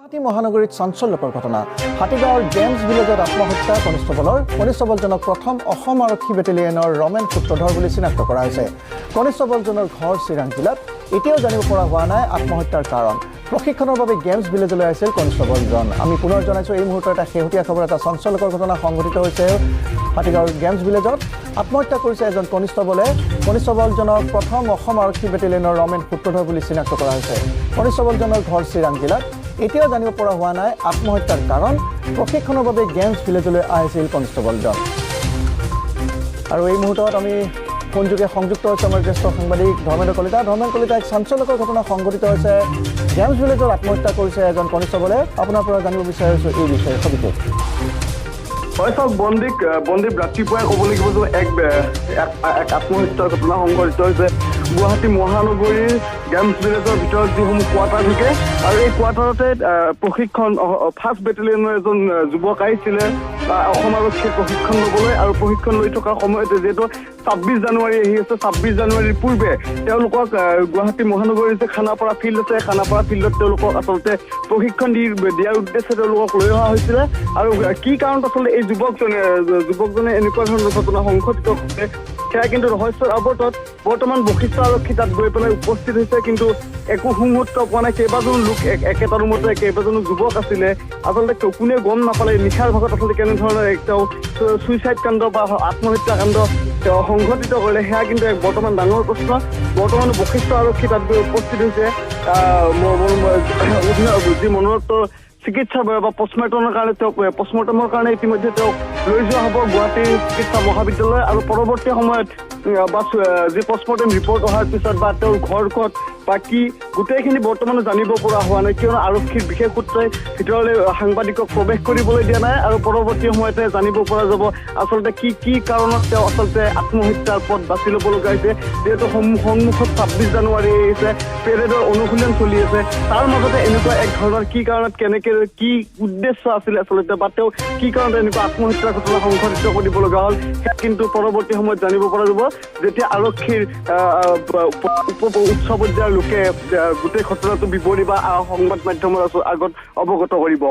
গুৱাহাটী মহানগৰীত চাঞ্চল্যকৰ ঘটনা। হাতীগাঁৱৰ গেমছ ভিলেজত আত্মহত্যা কনিষ্টবলৰ। কনিষ্টবলজনক প্ৰথম অসম আৰক্ষী বেটেলিয়নৰ ৰমেন সূত্ৰধৰ বুলি চিনাক্ত কৰা হৈছে। কনিষ্টবলজনৰ ঘৰ চিৰাং জিলাত। এতিয়াও জানিব পৰা হোৱা নাই আত্মহত্যাৰ কাৰণ। প্ৰশিক্ষণৰ বাবে গেমছ ভিলেজলৈ আহিছিল কনিষ্টবলজন। আমি পুনৰ জনাইছোঁ, এই মুহূৰ্তৰ এটা শেহতীয়া খবৰ। এটা চাঞ্চল্যকৰ ঘটনা সংঘটিত হৈছে হাতীগাঁৱৰ গেমছ ভিলেজত। আত্মহত্যা কৰিছে এজন কনিষ্টবলে। কনিষ্টবলজনক প্ৰথম অসম আৰক্ষী বেটেলিয়নৰ ৰমেন সূত্ৰধৰ বুলি চিনাক্ত কৰা হৈছে। কনিষ্টবলজনৰ ঘৰ চিৰাং জিলাত। এতিয়াও জানিব পৰা হোৱা নাই আত্মহত্যাৰ কাৰণ। প্ৰশিক্ষণৰ বাবে গেমছ ভিলেজলৈ আহিছিল কনিষ্টবলজন। আৰু এই মুহূৰ্তত আমি ফোনযোগে সংযুক্ত হৈছে আমাৰ জ্যেষ্ঠ সাংবাদিক ধৰ্মেন্দ্ৰ কলিতা। ধৰ্মেন্দ্ৰ কলিতা, এক চাঞ্চল্যকৰ ঘটনা সংঘটিত হৈছে। গেমছ ভিলেজত আত্মহত্যা কৰিছে এজন কনিষ্টবলে। আপোনাৰ পৰা জানিব বিচাৰিছোঁ এই বিষয়ে সবিশেষ। হয়, চাওক বন্দীপ, ৰাতিপুৱাই ক'ব লাগিব যে এক আত্মহত্যাৰ ঘটনা সংঘটিত হৈছে গুৱাহাটী মহানগৰীৰ গেমছ ভিলেজৰ ভিতৰত যিসমূহ কোৱাৰ্টাৰ থাকে আৰু এই কোৱাৰ্টাৰতে প্ৰশিক্ষণ ফাৰ্ষ্ট বেটেলিয়নৰ এজন যুৱক আহিছিলে অসম আৰক্ষীৰ প্ৰশিক্ষণ ল'বলৈ। আৰু প্ৰশিক্ষণ লৈ থকা সময়তে, যিহেতু 26 জানুৱাৰী আহি আছে, 26 জানুৱাৰীৰ পূৰ্বে তেওঁলোকক গুৱাহাটী মহানগৰীৰ যে খানাপাৰা ফিল্ড আছে, খানাপাৰা ফিল্ডত তেওঁলোকক আচলতে প্ৰশিক্ষণ দিয়াৰ উদ্দেশ্যে তেওঁলোকক লৈ অহা হৈছিলে। আৰু কি কাৰণত আচলতে এই যুৱকজনে এনেকুৱা ধৰণৰ ঘটনা সংঘটিত কৰে, সেয়া কিন্তু ৰহস্যৰ আৱৰ্তত। বৰ্তমান বশিষ্ঠ আৰক্ষী তাত গৈ পেলাই উপস্থিত হৈছে, কিন্তু একো সুমুহূৰ্ত পোৱা নাই। কেইবাজনো লোক একেটা ৰুমতে কেইবাজনো যুৱক আছিলে। আচলতে কোনে গম নাপালে নিশাৰ ভাগত আচলতে কেনেধৰণৰ এক তেওঁ চুইচাইড কাণ্ড বা আত্মহত্যা কাণ্ড তেওঁ সংঘটিত কৰিলে, সেয়া কিন্তু এক বৰ্তমান ডাঙৰ প্ৰশ্ন। বৰ্তমান বশিষ্ঠ আৰক্ষী তাত গৈ উপস্থিত হৈছে। যি মৰণোত্তৰ চিকিৎসা বা পষ্টমৰ্টমৰ কাৰণে তেওঁক পষ্টমৰ্টমৰ কাৰণে ইতিমধ্যে তেওঁক লৈ যোৱা হ'ব গুৱাহাটী চিকিৎসা মহাবিদ্যালয়। আৰু পৰৱৰ্তী সময়ত বা যি পষ্টমৰ্টম ৰিপৰ্ট অহাৰ পিছত বা তেওঁৰ ঘৰ ক'ত বা কি, গোটেইখিনি বৰ্তমানে জানিব পৰা হোৱা নাই, কিয়নো আৰক্ষীৰ বিশেষ সূত্ৰই ভিতৰলৈ সাংবাদিকক প্ৰৱেশ কৰিবলৈ দিয়া নাই। আৰু পৰৱৰ্তী সময়তে জানিব পৰা যাব আচলতে কি কি কাৰণত তেওঁ আচলতে আত্মহত্যাৰ পথ বাছি ল'ব লগা হৈছে। যিহেতু সন্মুখত 26 জানুৱাৰী আহিছে, পেৰেডৰ অনুশীলন চলি আছে, তাৰ মাজতে এনেকুৱা এক ধৰণৰ কি কাৰণত, কেনেকে, কি উদ্দেশ্য আছিলে আচলতে বা তেওঁ কি কাৰণত এনেকুৱা আত্মহত্যাৰ ঘটনা সংঘটিত কৰিব লগা হ'ল, সেয়া কিন্তু পৰৱৰ্তী সময়ত জানিব পৰা যাব, যেতিয়া আৰক্ষীৰ উপ উচ্চ পৰ্যায়ৰ লোকে গোটেই ঘটনাটো বিৱৰি বা সংবাদ মাধ্যমৰ আগত অৱগত কৰিব।